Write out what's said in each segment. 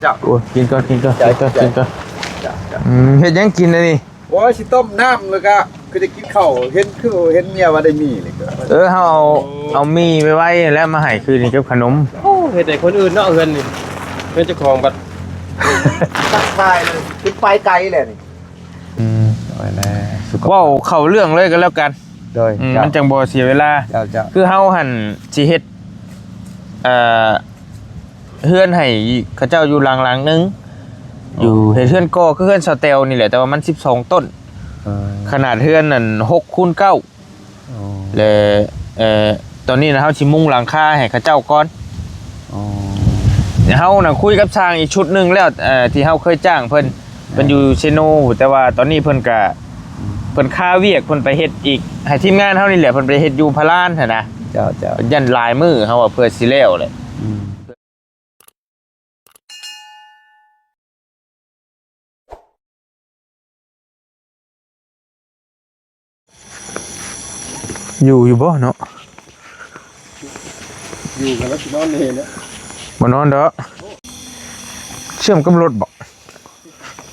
ເຈົ້າ ໂອ້ຍ ກິນກ່ອນ ກິນກ່ອນ ກິນກ່ອນ ກິນກ່ອນ. ເຈົ້າ ເຈົ້າ ອືມ ເຮັດຫຍັງກິນອັນນີ້? ໂອ້ຍ ຊິຕົ້ມນ້ຳ ແລ້ວກະຄືໄດ້ກິນເຂົ້າ ເຫັນ ຄືເຫັນເມຍວ່າໄດ້ມີນີ້. ເອີ ເຮົາເອົາ ເອົາໝີ່ໄວ້ໄວ້ ແລ້ວມາໃຫ້ຄືນນີ້ກັບຂະໜົມ. ໂອ້ ເຮັດໃຫ້ຄົນອື່ນເນາະ ເຮືອນນີ້ ເຮືອນເຈົ້າຂອງບັດ ທັກທາຍເລີຍ ຄືໄປໄກແລ້ວນີ້. ອືມ ເວົ້າເຂົ້າເລື່ອງເລີຍກໍແລ້ວກັນ. ໂດຍ ອືມ ເຈົ້າ ມັນຈັ່ງບໍ່ເສຍເວລາ. ເຈົ້າ ເຈົ້າ ຄືເຮົາຫັ້ນຊິເຮັດ ເອີ ເຮືອນໃຫ້ເຂົາເຈົ້າຢູ່ຫຼັງໆໜຶ່ງ ອໍ ຢູ່ ເຮັດເຮືອນກໍ່ຄືເຮືອນສາວແຕວນີ້ແຫຼະ ແຕ່ວ່າມັນສິບສອງຕົ້ນ. ເອີ ຂະໜາດເຮືອນນັ້ນຫົກຄູນເກົ້າ. ອໍ ແລະ ເອີ ຕອນນີ້ນະ ເຮົາຊິມຸງຫຼັງຄາໃຫ້ເຂົາເຈົ້າກ່ອນ. ອໍ ເຮົານະຄຸຍກັບຊ່າງອີກຊຸດໜຶ່ງແລ້ວ ເອີ ທີ່ເຮົາເຄີຍຈ້າງເພິ່ນ ເພິ່ນຢູ່ເຊໂນ ແຕ່ວ່າຕອນນີ້ເພິ່ນກະ ອືມ ເພິ່ນຄາວຽກ ເພິ່ນໄປເຮັດອີກ ໃຫ້ທີມງານເຮົານີ້ແຫຼະ ເພິ່ນໄປເຮັດຢູ່ພະລານຫັ້ນນະ. ເຈົ້າ ເຈົ້າ ຢ້ານຫຼາຍມື້ ເຮົາວ່າເພື່ອຊິແລ້ວແຫຼະ. ອືມ ຢູ່ ຢູ່ບໍ່ເນາະ? ຢູ່ ກໍລະຊິນອນເລີຍແຫຼະ. ບໍ່ນອນດອກ. ເຊື່ອມກັບລົດບໍ?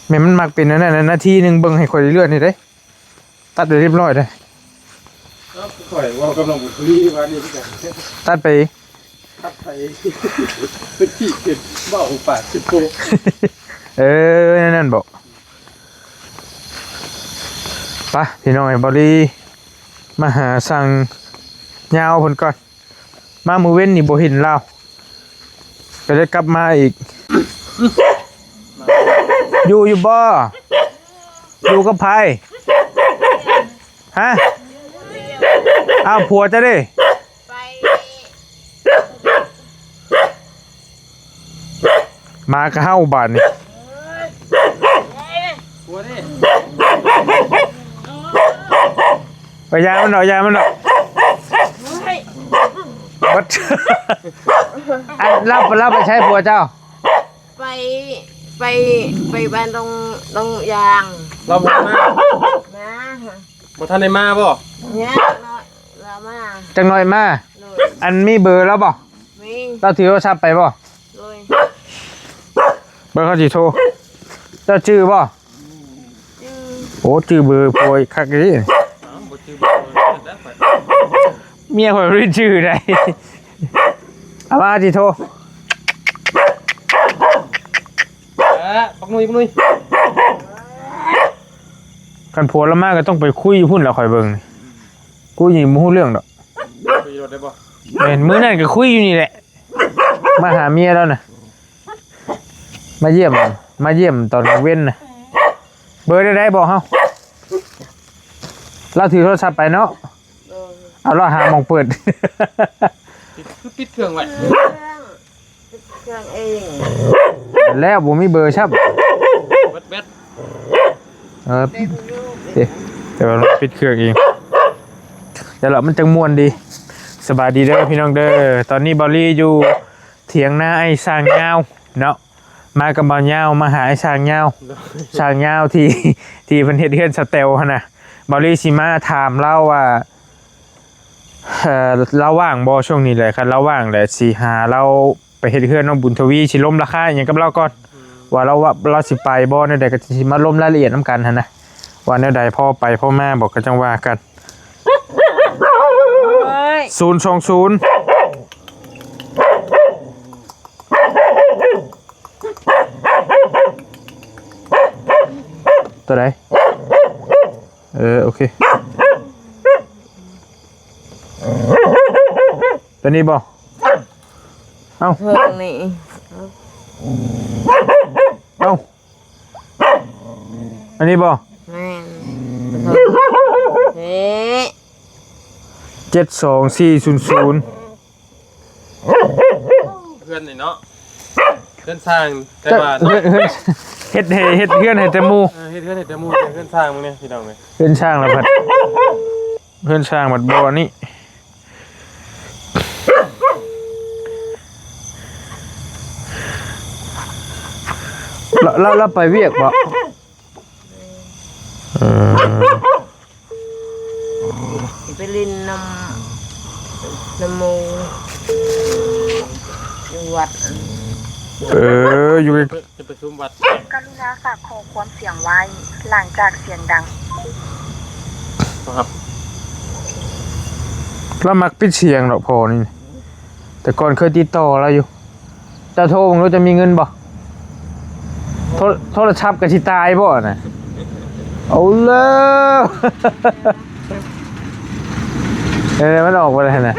ແມ່ນ ມັນມັກເປັນອັນນັ້ນນະ ນາທີໜຶ່ງເບິ່ງໃຫ້ຂ້ອຍເລື່ອນນີ້ເດ້. ຕັດໄປຮຽບຮ້ອຍເດ້. ເອົ້າ ຂ້ອຍເວົ້າກັບນ້ອງບຸນທະວີວ່ານີ້ຄືກັນ. ຕັດໄປ ຕັດໄປ ເປັນທີ່ເປັນເວົ້າປາກຊິໂປ. ເອີ ແນວນັ້ນບໍ? ໄປ ພີ່ນ້ອງເອີຍ ເບົາລີມາຫາຊ່າງຍາວເພິ່ນກ່ອນ. ມາມື້ເວັນນີ້ບໍ່ເຫັນລາວ ກໍເລີຍກັບມາອີກ. ຢູ່ ຢູ່ບໍ່? ຢູ່ກັບໃຜ? ຮະ? ອ້າວ ຜົວເຈົ້າເດ້? ໄປ ໝາກະເຫົ່າບາດນີ້. ເອີຍ ຜົວເດ້? ເອົາຢາມັນດອກ ຢາມັນດອກ. ໂອ້ຍ ບັດ ອັນ ລາວ ລາວໄປໃສຜົວເຈົ້າ? ໄປ ໄປ ໄປບ້ານດົງ ດົງຢາງ. ລາວບໍ່ທັນມາ? ມາ. ບໍ່ທັນໄດ້ມາບໍ? ຍັງ ລາວມາ ຈັກໜ່ອຍມາ. ໂດຍ ອັນມີເບີລາວບໍ? ມີ. ລາວຖືໂທລະສັບໄປບໍ? ໂດຍ ເບິ່ງເຮົາຊິໂທ. ເຈົ້າຈື່ບໍ? ຈື່. ໂອ້ ຈື່ເບີຜົວຄັກອີ່ຫຼີ. ເມຍຂ້ອຍບໍ່ໄດ້ຈື່ໃດ. ເອົາມາຊິໂທ. ເອີ ບັກໜຸ່ຍ ບັກໜຸ່ຍ. ຄັນຜົວລາວມາກໍຕ້ອງໄປຄຸຍຢູ່ພຸ້ນລະ ຂ້ອຍເບິ່ງນີ້. ກູນີ້ບໍ່ຮູ້ເລື່ອງດອກ. ຂີ່ລົດໄດ້ບໍ່? ແມ່ນ ມື້ນັ້ນກໍຄຸຍຢູ່ນີ້ແຫຼະ ມາຫາເມຍລາວນະ ມາຢ້ຽມ ມາຢ້ຽມຕອນກາງເວັນນະ. ເບີແນວໃດບອກເຮົາ? ລາວຖືໂທລະສັບໄປເນາະ. ເອີ ເອົາລາວຫາໝ່ອງເປີດ. ປິດ ຄືປິດເຄື່ອງໄວ້. ເຄື່ອງ ເຄື່ອງເອງ ແລ້ວບໍ່ມີເບີຊ້ຳ. ແບັດ ແບັດ ເອີ ເຕັມຢູ່ ເອີ ແຕ່ວ່າມັນປິດເຄື່ອງເອງ. ແຕ່ລະມັນຈັ່ງມ່ວນດີ. ສະບາຍດີເດີພີ່ນ້ອງເດີ. ຕອນນີ້ເບົາລີຢູ່ຖຽງນາອ້າຍຊ່າງຍາວເນາະ. ມາກັບບ່າວຍາວ ມາຫາອ້າຍຊ່າງຍາວ. ໂດຍ ຊ່າງຍາວທີ່ ທີ່ເພິ່ນເຮັດເຮືອນສະແຕວຫັ້ນນະ. ເບົາລີຊິມາຖາມລາວວ່າ ເອີ ລາວວ່າງບໍ່ຊ່ວງນີ້ແຫຼະ. ຄັນລາວວ່າງແຫຼະ ຊິຫາລາວໄປເຮັດເຮືອນນ້ອງບຸນທະວີ ຊິລົມລາຄາອີ່ຫຍັງກັບລາວກ່ອນ ອືມ ວ່າລາວ ວ່າລາວຊິໄປບໍ່ແນວໃດ ກໍຊິມາລົມລາຍລະອຽດນຳກັນຫັ້ນນະ ວ່າແນວໃດ ພໍໄປພໍມາບໍ ກໍຈັ່ງວ່າກັນ. ໂອ້ຍ ສູນສອງສູນ ຕົວໃດ? ເອີ ໂອເຄ ຕົວນີ້ບໍ່? ເອົ້າ ເຄິ່ງນີ້ ເອົ້າ ອັນນີ້ບໍ່? ແມ່ນ ເອີ ເຈັດສອງສີ່ສູນສູນ. ເຮືອນນີ້ເນາະ ເຮືອນຊ່າງ ແຕ່ວ່າ ເຮືອນ ເຮືອນ ເຮັດໃຫ້ ເຮັດເຮືອນໃຫ້ແຕ່ໝູ່ ເອີ ເຮັດເຮືອນໃຫ້ແຕ່ໝູ່ ເຮືອນຊ່າງມື້ນີ້ພີ່ນ້ອງເອີຍ ເຮືອນຊ່າງລະພັດ ເຮືອນຊ່າງບັດບໍ່ອັນນີ້ ລາວ ລາວ ລາວໄປວຽກບໍ່? ເອີ ຊິໄປຫຼິ້ນນຳ ນຳໝູ່ຢູ່ວັດ ເອີ ຢູ່ ຈະປະຊຸມວັດ ກະລຸນາຝາກຂໍ້ຄວາມສຽງໄວ້ ຫຼັງຈາກສຽງດັງ ບໍ່ຮັບ. ລາວມັກປິດສຽງດອກພໍ່ນີ້ ແຕ່ກ່ອນເຄີຍຕິດຕໍ່ລາວຢູ່. ເຈົ້າໂທເບິ່ງດູ ເຈົ້າມີເງິນບໍ່? ໂທ ໂທລະສັບກໍຊິຕາຍບໍ່ນະ? ເອົາແລ້ວ ເອີ ມັນອອກບໍ່ໄດ້ນະ.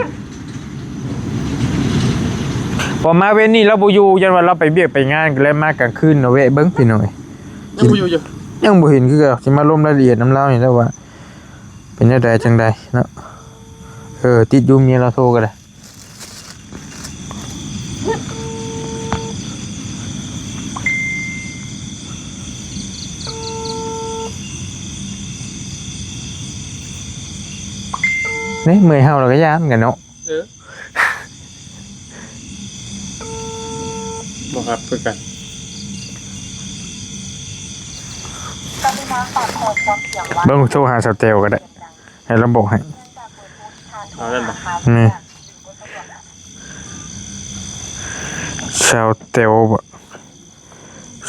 ພໍມາເວັນນີ້ລາວບໍ່ຢູ່ ຢ້ານວ່າລາວໄປວຽກໄປງານ ກໍເລີຍມາກາງຄືນເນາະ ແວະເບິ່ງພີ່ນ້ອງ. ຍັງບໍ່ຢູ່ຢູ່ ຍັງບໍ່ເຫັນຄືເກົ່າ. ຊິມາລົມລາຍລະອຽດນຳລາວນີ້ແຫຼະວ່າ ເປັນແນວໃດຈັ່ງໃດເນາະ. ເອີ ຕິດຢູ່ ເມຍລາວໂທກໍໄດ້. ນີ້ເມື່ອຍເຮົາລະກໍຢ້ານກັນເນາະ. ເອີ ບໍ່ຮັບຄືກັນ. ເບິ່ງໂທຫາສາວແຕວກໍໄດ້ ໃຫ້ລາວບອກໃຫ້. ເອົານັ້ນບໍ່? ນີ້ ສາວແຕວບໍ່?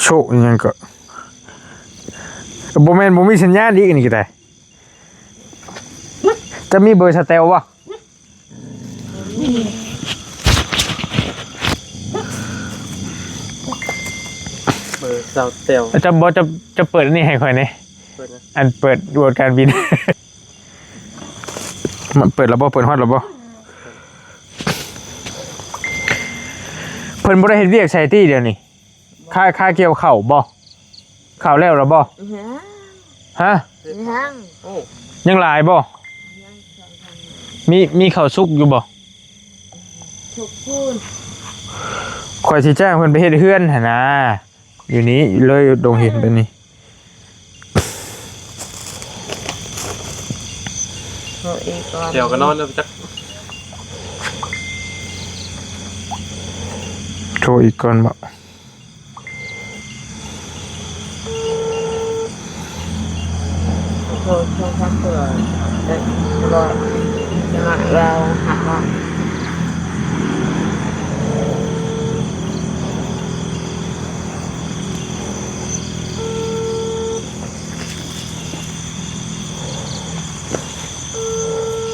ໂຊະອີ່ຫຍັງກໍ ບໍ່ແມ່ນບໍ່ມີສັນຍານອີກ ອັນນີ້ກໍໄດ້. ຈະມີເບີສາວແຕວບໍ່? ເບີສາວແຕວ. ຈະບໍ່ ຈະ ຈະເປີດອັນນີ້ໃຫ້ຂ້ອຍແດ່. ເປີດຫຍັງ? ອັນເປີດໂຫວດການບິນ. ມາເປີດແລ້ວບໍ່? ເປີດຮອດແລ້ວບໍ່? ເພິ່ນບໍ່ໄດ້ເຮັດວຽກໃສຕິດຽວນີ້? ຄາ ຄາກ່ຽວເຂົ້າບໍ່? ເຂົ້າແລ້ວລະບໍ່? ຍັງ ຮະ? ຍັງ. ໂອ້ ຍັງຫຼາຍບໍ່? ຍັງ. ມີ ມີເຂົ້າສຸກຢູ່ບໍ່? ສຸກພຸ້ນ. ຂ້ອຍຊິຈ້າງເພິ່ນໄປເຮັດເຮືອນຫັ້ນນາ ຢູ່ນີ້ເລີຍ ດົງເຫັນໄປນີ້. ໂທອີກກ່ອນ. ແຖວກໍນອນແລ້ວຈັກ. ໂທອີກກ່ອນບໍ? ໂທ ໂທສັກເທື່ອ ແຕ່ບໍ່ ຈັກໜ້ອຍລາວຮັບເນາະ.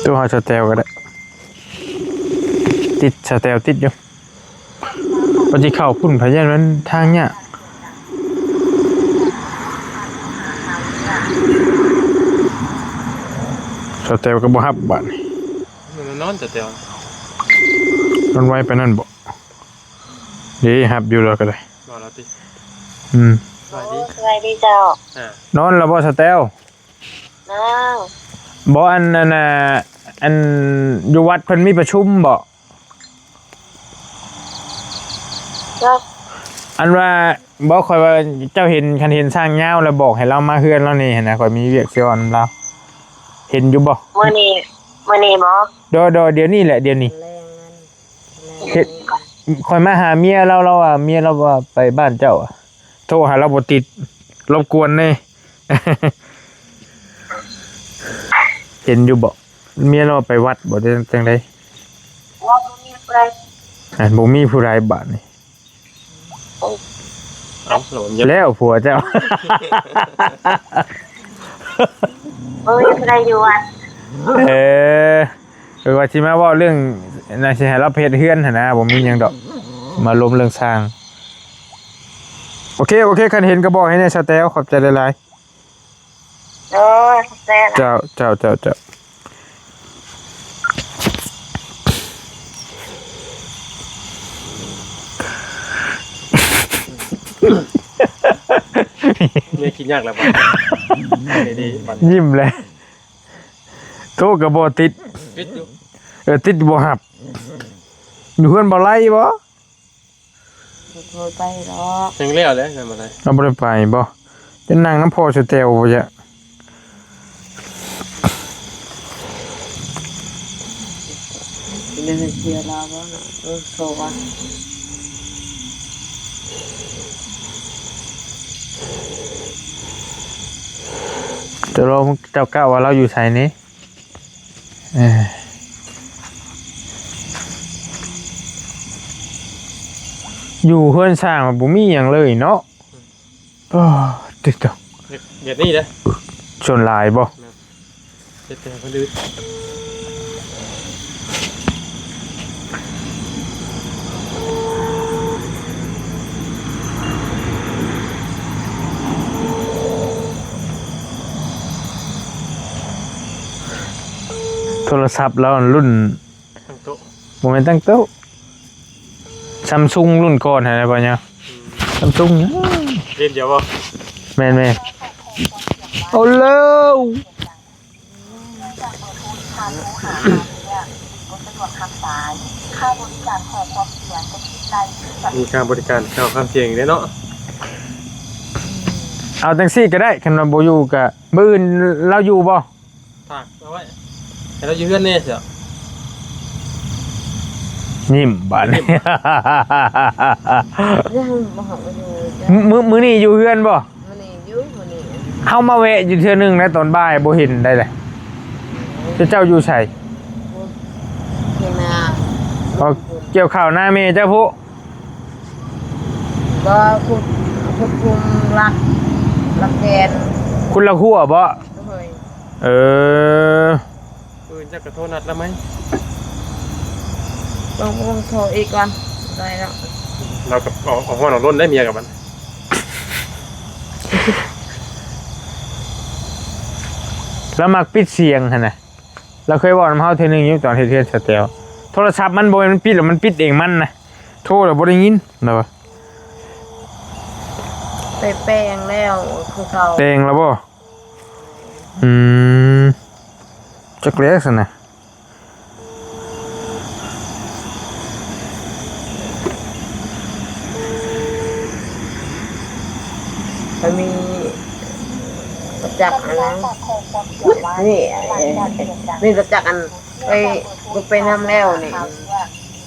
ໂທຫາສາວແຕວກໍໄດ້. ຕິດ ສາວແຕວຕິດຢູ່. ວ່າຊິເຂົ້າພຸ້ນ ພະຍານມັນທາງຍາກ. ສາວແຕວກໍບໍ່ຮັບບາດນີ້. ນອນ ສາວແຕວ ນອນໄວປານນັ້ນບໍ? ເດ້ ຮັບຢູ່ແລ້ວກໍໄດ້. ນອນແລ້ວຕິ? ອືມ. ສະບາຍດີ ສະບາຍດີເຈົ້າ. ນອນແລ້ວບໍ ສາວແຕວ? ນອນ. ບໍ່ ອັນ ອັນ ອັນ ຢູ່ວັດເພິ່ນມີປະຊຸມບໍ? ອັນວ່າ ບໍ່ ຂ້ອຍວ່າເຈົ້າເຫັນ ຄັນເຫັນຊ່າງຍາວແລ້ວ ບອກໃຫ້ລາວມາເຮືອນລາວແດ່ຫັ້ນນະ ຂ້ອຍມີວຽກຊິເວົ້ານຳລາວ. ເຫັນຢູ່ບໍ່? ມື້ນີ້ ມື້ນີ້ບໍ? ໂດຍ ໂດຍ ດຽວນີ້ແຫຼະ ດຽວນີ້. ເຮັດ ຂ້ອຍມາຫາເມຍລາວ ລາວວ່າ ເມຍລາວວ່າໄປບ້ານເຈົ້າ. ໂທຫາລາວບໍ່ຕິດ ລົບກວນເດ້. ເຫັນຢູ່ບໍ່? ເມຍລາວໄປວັດບໍ່ ຈັ່ງໃດ? ບໍ່ ບໍ່ມີຜູ້ໃດ. ອ່າ ບໍ່ມີຜູ້ໃດບາດນີ້. ເອົ້າ ແລ້ວຜົວເຈົ້າ ບໍ່ມີຜູ້ໃດຢູ່ວັດ. ເອີ ເອີ ວ່າຊິມາເວົ້າເລື່ອງ ນາຊິໃຫ້ລາວໄປເຮັດເຮືອນຫັ້ນນະ ບໍ່ມີຫຍັງດອກ ມາລົມເລື່ອງຊ່າງ. ໂອເຄ ໂອເຄ ຄັນເຫັນກໍບອກໃຫ້ແດ່ ສາວແຕວ ຂອບໃຈຫຼາຍໆ. ໂອ້ຍ ຂອບໃຈຫຼາຍ. ເຈົ້າ ເຈົ້າ ເຈົ້າ ເຈົ້າ. ເມຍຄິດຍາກແລ້ວບາດນີ້ ບາດນີ້ ຍິ້ມແລ້ວ. ໂທກໍບໍ່ຕິດ ຕິດຢູ່. ເອີ ຕິດບໍ່ຮັບ. ຢູ່ເຮືອນບໍ່ໄລ່ບໍ່? ບໍ່ໄປດອກ. ຍັງແລ້ວແຫຼະ ຍັງບໍ່ໄດ້. ເຮົາບໍ່ໄດ້ໄປບໍ່? ຈະນັ່ງນຳພໍ່ສະແຕວບໍ່ຈະ? ເດີເຊຍລາວບໍ່ນະ? ເອີ ໂທກ່ອນ. ເຈົ້າລອງ ເຈົ້າກະວ່າລາວຢູ່ໃສນີ້? ເອີ ເ ຢູ່ເຮືອນຊ່າງມັນບໍ່ມີຫຍັງເລີຍເນາະ. ໂອ້ ຕິດໂຕ ແບບນີ້ເດ້ ສ່ວນຫຼາຍບໍ່? ແມ່ນ ເຮັດແຕ່ຄົນອື່ນ ໂທລະສັບລາວລຸ້ນ ຕັ້ງໂຕະ ບໍ່ແມ່ນຕັ້ງໂຕະ Samsung ລຸ້ນກ່ອນຫັ້ນນະ ບໍ່ຫຍັງ ອືມ Samsung ຫຍັງ ເຫຼັ້ນດຽວບໍ່? ແມ່ນໆ ໂອ້ໂລ ມີຄ່າບໍລິການເຂົ້າຄວາມສ່ຽງອີກເດ້ເນາະ. ເອົາຈັ່ງຊີ້ກໍໄດ້ ຄັນວ່າບໍ່ຢູ່ກໍ ມື້ອື່ນລາວຢູ່ບໍ່? ຝາກເອົາໄວ້ໃຫ້ລາວຢູ່ເຮືອນແດ່ເສຍ ຍິ້ມບາດນີ້ ຍັງບໍ່ຮອດ ບໍ່ຢູ່ ມື້ ມື້ນີ້ຢູ່ເຮືອນບໍ່? ມື້ນີ້ຢູ່ ມື້ນີ້ ເຮົາມາແວະຢູ່ເທື່ອໜຶ່ງໃນຕອນບ່າຍ ບໍ່ເຫັນໄດ໋ແຫຼະ. ເຈົ້າຢູ່ໃສ? ເຖິງນາ ເອົາ ກ່ຽວເຂົ້ານາແມ່ເຈົ້າພຸ້ນ ບໍ່ ຂຸດ ຂຸດຂຸມລັກ ລັກແກນ ຂຸດລັກຮົ້ວບໍ່? ໂດຍ ເອີ ມື້ອື່ນເຈົ້າກໍໂທນັດລາວໄໝ? ຕ້ອງ ຕ້ອງໂທອີກກ່ອນ ໄດ້ແລ້ວ ລາວກໍອອກ ອອກຮ້ອນອອກລົນໄດ້ເມຍກັບມັນ ລາວມັກປິດສຽງຫັ້ນນະ. ລາວເຄີຍເວົ້ານຳເຮົາເທື່ອໜຶ່ງຢູ່ ຕອນເຮັດເຮືອນສະແຕວ ໂທລະສັບມັນບໍ່ແມ່ນມັນປິດ ແລ້ວມັນປິດເອງມັນນະ ໂທແລ້ວບໍ່ໄດ້ຍິນລາວວ່າ. ໄປແປງແລ້ວຄືເກົ່າ ແປງແລ້ວບໍ່? ອືມ ຈັກແລ້ວຊັ້ນນະ. ມັນມີລົດຈັກອັນນັ້ນ ນີ້ ນີ້ລົດຈັກອັນໄປ ໄປນຳແລ້ວນີ້.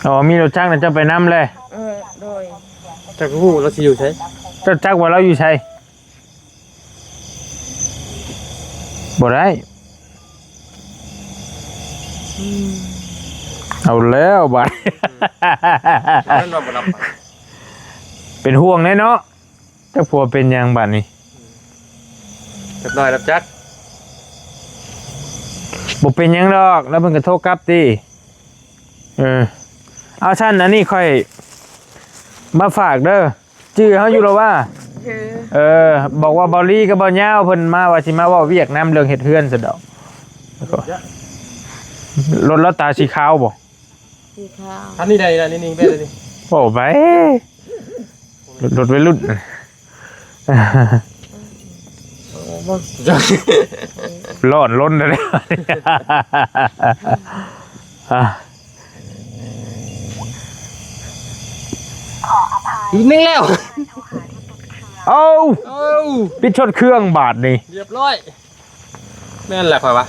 ອໍ ມີລົດຈັກນະ ເຈົ້າໄປນຳແລ້ວ? ເອີ ໂດຍ. ເຈົ້າກໍຮູ້ລາວຊິຢູ່ໃສ? ເຈົ້າຈັກວ່າລາວຢູ່ໃສ? ບໍ່ໄດ້ ອືມ ເອົາແລ້ວບາດ ນັ້ນວ່າບໍ່ຮັບ ເປັນຫ່ວງແດ່ເນາະ ຈັກຜົວເປັນຫຍັງບາດນີ້ ຈັກໜ້ອຍຮັບຈັກ ບໍ່ເປັນຫຍັງດອກ ແລ້ວເພິ່ນກໍໂທກັບຕິ. ເອີ ເອົາຊັ້ນ ອັນນີ້ຂ້ອຍມາຝາກເດີ ຈື່ເຮົາຢູ່ລະວ່າ? ເອີ ບອກວ່າເບົາລີກັບເບົາຍາວເພິ່ນມາ ວ່າຊິມາເວົ້າວຽກນຳເລື່ອງເຮັດເຮືອນຊັ້ນດອກ. ລົດລາວຕາສີຂາວບໍ່? ສີຂາວ. ຄັນນີ້ໄດ້ລະ ນີ້ ນີ້ແບບນີ້ ໂອ້ ໄປ ລົດ ລົດໄວລຸ້ນ ຮ້ອນລົນເດ້. ອ່າ ອີກໜຶ່ງແລ້ວ ເອົາ ເອົາ ປິດຊົດເຄື່ອງບາດນີ້ ຮຽບຮ້ອຍ. ແມ່ນແຫຼະຂ້ອຍວ່າ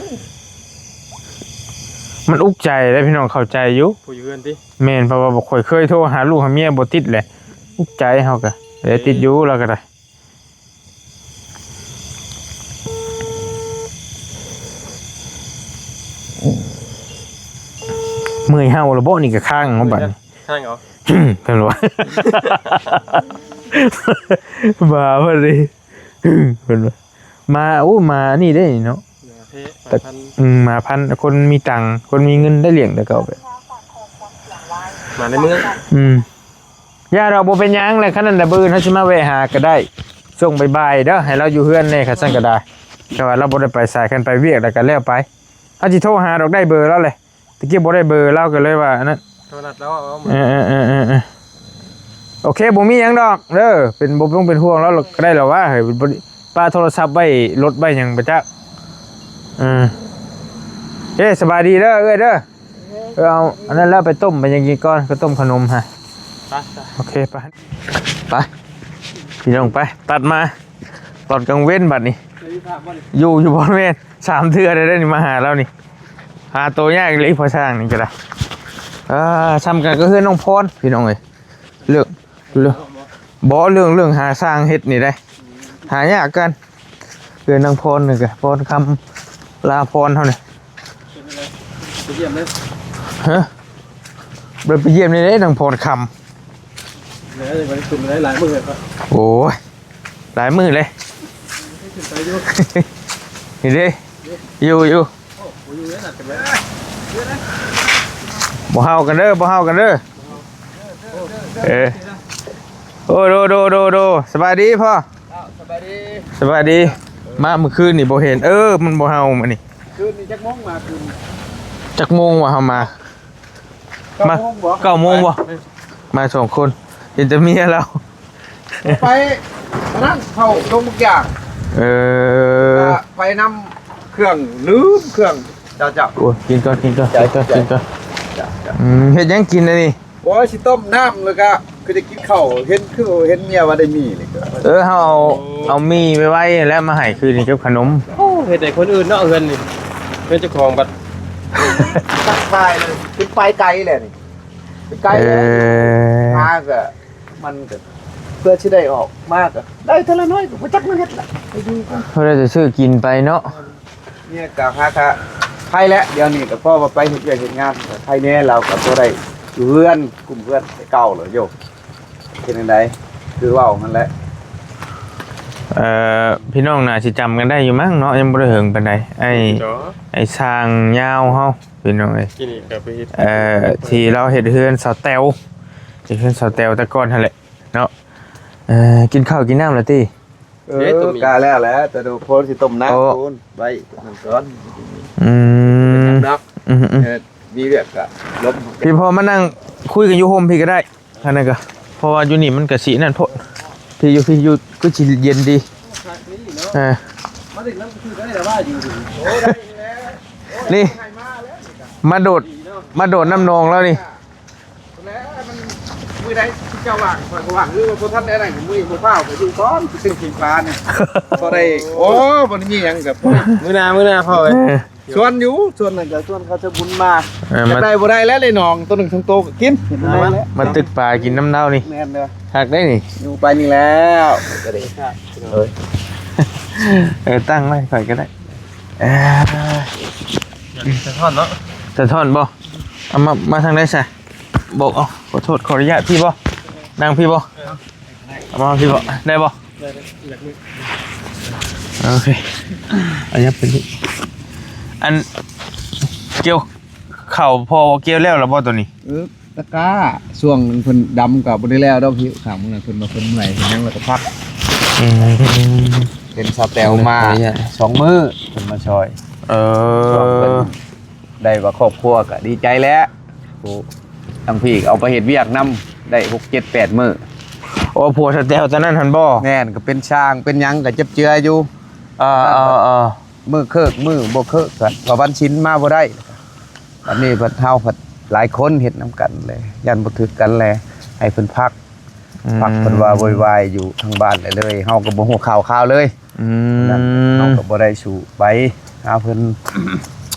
ມັນອຸກໃຈເດ້ພີ່ນ້ອງ ເຂົ້າໃຈຢູ່ ຜູ້ຢູ່ເຮືອນຕິ. ແມ່ນ ເພາະວ່າຂ້ອຍເຄີຍໂທຫາລູກຫາເມຍບໍ່ຕິດແຫຼະ ອຸກໃຈເຮົາກະ ແຕ່ຕິດຢູ່ລາວກະໄດ້. ເມື່ອຍເຮົາລະເບາະນີ້ກະຄ້າງເຮົາບັດນີ້ ຄ້າງເອົາ ເພິ່ນວ່າ ບາເພິ່ນນີ້ ເພິ່ນວ່າ ໝາ ໂອ້ ໝານີ້ເດ້ເນາະ ໝາເພ ໝາພັນ ອືມ ໝາພັນ ຄົນມີຕັງ ຄົນມີເງິນໄດ້ລ້ຽງແຕ່ເກົ່າ ໝາໃນເມືອງ ອືມ. ຢ່າດອກ ບໍ່ເປັນຫຍັງແຫຼະ ຄັນນັ້ນນະ ມື້ອື່ນເຮົາຊິມາແວະຫາກໍໄດ້ ຊ່ວງບ່າຍໆເດີ ໃຫ້ລາວຢູ່ເຮືອນແດ່ ຄັນຊັ້ນກໍໄດ້ ແຕ່ວ່າລາວບໍ່ໄດ້ໄປໃສ ຄັນໄປວຽກແລ້ວກໍແລ້ວໄປ ເຮົາຊິໂທຫາດອກ ໄດ້ເບີລາວແຫຼະ ຕະກີ້ບໍ່ໄດ້ເບີລາວ ກໍເລີຍວ່າອັນນັ້ນ ໂທນັດລາວເອົາ ເອີໆໆໆ ໂອເຄ ບໍ່ມີຫຍັງດອກເດີ ເປັນ ບໍ່ຕ້ອງເປັນຫ່ວງລາວກໍໄດ້ລະວ່າ ເຮີ້ຍ ປ້າໂທລະສັບໄວ້ລົດໄວ້ຫຍັງບໍ່ຈັກ ເອີ ເອີ ສະບາຍດີເດີ ເອື້ອຍເດີ. ເອີ ເອົາອັນນັ້ນແລ້ວໄປຕົ້ມໄປຫຍັງກິນກ່ອນ ໄປຕົ້ມຂະໜົມຫາ ໄປ ໄປ ໂອເຄ ໄປ ໄປ ພີ່ນ້ອງ ໄປ ຕັດມາຕອນກາງເວັນບັດນີ້ ຢູ່ ຢູ່ບໍ່ແມ່ນ ສາມເທື່ອແລ້ວເດ້ນີ້ ມາຫາລາວນີ້ ຫາໂຕຍາກອີ່ຫຼີ ພໍ່ຊ່າງນີ້ກໍໄດ້ ອ່າ ສ່ຳກັນກັບເຮືອນນ້ອງພອນ ພີ່ນ້ອງເອີຍ ເລື່ອງ ເລື່ອງ ບໍ່ ເລື່ອງ ເລື່ອງຫາຊ່າງເຮັດນີ້ໄດ໋ ຫາຍາກກັນ ເຮືອນນາງພອນນີ້ກະ ພອນຄຳ ລາພອນເຮົານີ້ ໄປຢ້ຽມເລີຍ ຮະ ບໍ່ໄດ້ໄປຢ້ຽມນີ້ເດ້ ນາງພອນຄຳ ເອີ ບໍ່ໄດ້ຂຶ້ນໄດ້ຫຼາຍມື້ແລ້ວ. ໂອ້ຍ ຫຼາຍມື້ເລີຍ. ຂຶ້ນໄປຢູ່ ນີ້ເດ້ ຢູ່ ຢູ່. ໂອ້ ບໍ່ຢູ່ແລ້ວນະ ເປັນໄງ? ບໍ່ເຫົ່າກັນເດີ ບໍ່ເຫົ່າກັນເດີ. ເອີ ໂອ້ ໂດ ໂດ ໂດ ໂດ. ສະບາຍດີພໍ່. ສະບາຍດີ ສະບາຍດີ. ມາມື້ຄືນນີ້ບໍ່ເຫັນ. ເອີ ມັນບໍ່ເຫົ່າມື້ນີ້. ຄືນນີ້ຈັກໂມງມາຄືນ? ຈັກໂມງວະເຮົາມາ? ເກົ້າໂມງບໍ່? ເກົ້າໂມງບໍ່? ມາສອງຄົນ ເຫັນແຕ່ເມຍລາວ. ໄປອັນນັ້ນ ເຂົ້າດົງບັກຢ່າງ. ເອີ ໄປນຳເຄື່ອງ ລືມເຄື່ອງ. ເຈົ້າ ເຈົ້າ. ໂອ້ຍ ກິນກ່ອນ ກິນກ່ອນ ກິນກ່ອນ ກິນກ່ອນ. ເຈົ້າ ເຈົ້າ. ອືມ ເຮັດຫຍັງກິນອັນນີ້? ໂອ້ຍ ຊິຕົ້ມນ້ຳ ແລ້ວກະຄືໄດ້ກິນເຂົ້າ ເຫັນ ຄືເຫັນເມຍວ່າໄດ້ໝີ່ນີ້. ເອີ ເຮົາເອົາ ເອົາໝີ່ໄວ້ໆ ແລ້ວມາໃຫ້ຄືນນີ້ກັບຂະໜົມ. ໂອ້ ເຮັດໃຫ້ຄົນອື່ນເນາະ ເຮືອນນີ້ ເຮືອນເຈົ້າຂອງບັດ ຕັກບາຍເລີຍ. ຂຶ້ນໄປໄກແລ້ວນີ້ ໄປໄກແລ້ວ. ເອີ ຫາກະ ມັນກໍເພື່ອຊິໄດ້ອອກມາກໍໄດ້ເທື່ອລະໜ້ອຍ ກໍບໍ່ຈັກແນວເຮັດລະ ໄປຢູ່ກັນ. ເຮົາໄດ້ແຕ່ຊື້ກິນໄປເນາະ. ເມຍກໍຫາກະໄຄແຫຼະ ດຽວນີ້ກໍພໍວ່າໄປເຮັດວຽກເຮັດງານກໍໄຄແດ່ ລາວກໍບໍ່ໄດ້ຢູ່ເຮືອນ ກຸ້ມເຮືອນແຕ່ເກົ່າແລ້ວໂຍ. ເຮັດຈັ່ງໃດ ຄືເວົ້າຫັ້ນແຫຼະ. ເອີ ພີ່ນ້ອງໜ້າຊິຈຳກັນໄດ້ຢູ່ມັ້ງເນາະ ຍັງບໍ່ໄດ້ເຫິງປານໃດ. ໄອ້ ໄອ້ຊ່າງຍາວເຮົາ ພີ່ນ້ອງເອີຍ ທີ່ລາວເຮັດເຮືອນສາວແຕວ ເຮັດເຮືອນສາວແຕວແຕ່ກ່ອນຫັ້ນແຫຼະເນາະ. ເອີ ກິນເຂົ້າກິນນ້ຳແລ້ວຕິ? ເອີ ກະແລ້ວແຫຼະ ແຕ່ໂດໂພນຊິຕົ້ມນ້ຳ ໂອ້ ໄວ້ນັ້ນກ່ອນ. ອືມ ດອກ ອືມໆ ເອີ ມີວຽກກະລົມ ພີ່ພໍ່ມານັ່ງຄຸຍກັນຢູ່ຮົ່ມພີ້ກໍໄດ້. ອັນນັ້ນກໍ ເພາະວ່າຢູ່ນີ້ມັນກໍຊິນັ້ນໂພດ ພີ້ຢູ່ ພີ້ຢູ່ ຄືຊິເຢັນດີ. ເອີ ມາດິນນຳຄືໄດ້ລະວ່າຢູ່ ນີ້ ມາໂດດ ມາໂດດນ້ຳໜອງແລ້ວນີ້. ແລ້ວມັນ ມື້ໃດເຈົ້າວ່າງ ຂ້ອຍກໍວ່າງ ຄືວ່າບໍ່ທັນໄດ້ນັ້ນ ມື້ນີ້ບໍ່ຟ້າວ ໄປຢູ່ກ່ອນ ຊິຊື້ກິນປານີ້ ພໍໄດ້. ໂອ້ ບໍ່ໄດ້ມີຫຍັງ ກໍພໍໄດ້ ມື້ໜ້າ ມື້ໜ້າພໍ່ເອີຍ. ເອີ ຊວນຢູ່ ຊວນນັ້ນກໍຊວນເຂົາຈະບຸນມາ. ເອີ ຢາກໄດ້ບໍ່ໄດ້ແລ້ວ ໄດ້ໜອງໂຕໜຶ່ງສອງໂຕກໍກິນ. ມາຕຶກປາກິນນຳລາວນີ້. ແມ່ນເດີ ຄັກເດ້ນີ້ ຢູ່ໄປນີ້ແລ້ວກໍໄດ້. ເອີ ເອີ ຕັ້ງໄວ້ຂ້ອຍກໍໄດ້. ເອີ ສະທ້ອນເນາະ ສະທ້ອນບໍ່? ເອົາມາ ມາທາງໃດຊະ? ບອກ ເອົາ ຂໍໂທດ ຂໍອະນຸຍາດ ພີ້ບໍ່? ນັ່ງພີ້ບໍ່? ເອົາມາພີ້ບໍ່? ໄດ້ບໍ່? ໂອເຄ ອັນນີ້ເປັນ ອັນ ກ່ຽວເຂົ້າ ພໍ່ກ່ຽວແລ້ວລະບໍ່ໂຕນີ້? ເອີ ຕະກ້າ ຊ່ວງເພິ່ນດຳກໍບໍ່ໄດ້ແລ້ວດອກ ຫິວຂ້າງມື້ນັ້ນ ເພິ່ນວ່າເພິ່ນເມື່ອຍ ເພິ່ນຫຍັງ ແລ້ວກໍພັກ. ອືມ ເປັນສາວແຕວມາສອງມື້ ເພິ່ນມາຊ່ອຍ. ເອີ ໄດ້ວ່າຄອບຄົວກໍດີໃຈແລ້ວ ຜູ້ທາງພີ້ເອົາໄປເຮັດວຽກນຳໄດ້ຫົກ ເຈັດ ແປດມື້. ໂອ້ ຜົວສາວແຕວຕອນນັ້ນຫັ້ນບໍ່? ແມ່ນ ກໍເປັນຊ່າງເປັນຫຍັງກໍຈັບເຈືອຢູ່. ເອີໆ ມື້ເຄີກມື້ບໍ່ເຄີກກໍ ກໍວັນສິນມາບໍ່ໄດ້. ບັດນີ້ພັດເຮົາພັດຫຼາຍຄົນເຮັດນຳກັນແຫຼະ ຢ້ານບໍ່ຖືກກັນແຫຼະ ໃຫ້ເພິ່ນພັກ. ອືມ ພັກເພິ່ນວ່າໂວຍວາຍຢູ່ທາງບ້ານເລີຍ ເຮົາກໍບໍ່ຮູ້ຂ່າວຄາວເລີຍ. ອືມ ນັ້ນເຮົາກໍບໍ່ໄດ້ສູ່ໄປຫາເພິ່ນ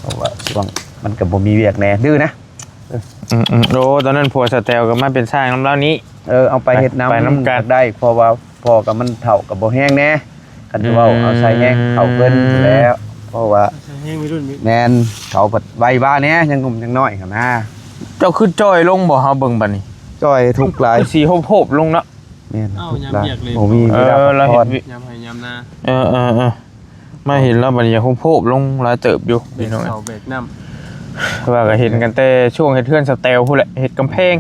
ເພາະວ່າຊ່ວງມັນກໍບໍ່ມີວຽກແດ່ ດື້ນະ. ອືມໆ ໂອ້ ຕອນນັ້ນຜົວສາວແຕວກໍມາເປັນຊ່າງນຳລາວນີ້. ເອີ ເອົາໄປເຮັດນຳ ໄປນຳກັນໄດ້ ເພາະວ່າພໍ່ກໍມັນເຖົ້າກໍບໍ່ແຮງແດ່ ຄັນຊິເວົ້າ ອືມ ເອົາໃສ່ແຮງເຂົາເພິ່ນແລ້ວ ເພາະວ່າ ໃສ່ແຮງໄວລຸ້ນນີ້ ແມ່ນ ເຂົາພັດໄວວາແດ່ ຍັງໜຸ່ມຍັງນ້ອຍຫັ້ນນາ. ເຈົ້າຄືຈ່ອຍລົງບໍ່ ເຮົາເບິ່ງບັດນີ້? ຈ່ອຍທຸກຫຼາຍ ຄືຊິໂຮບໆລົງເນາະ. ແມ່ນ ເອົ້າ ທຸກຫຼາຍ ຍາມວຽກເລີຍ ບໍ່ມີເວລາ ເອີ ພັກຜ່ອນ ລາວເຮັດວຽກ ຍາມໄຮ່ຍາມນາ. ເອີໆໆ ມາເຫັນລາວບັດນີ້ຢາກໂຮບໆລົງຫຼາຍເຕີບຢູ່ ເບກເສົາເບກນ້ຳ ວ່າກໍເຫັນກັນແຕ່ຊ່ວງເຮັດເຮືອນສາວແຕວພຸ້ນແຫຼະ ເຮັດກຳແພງ.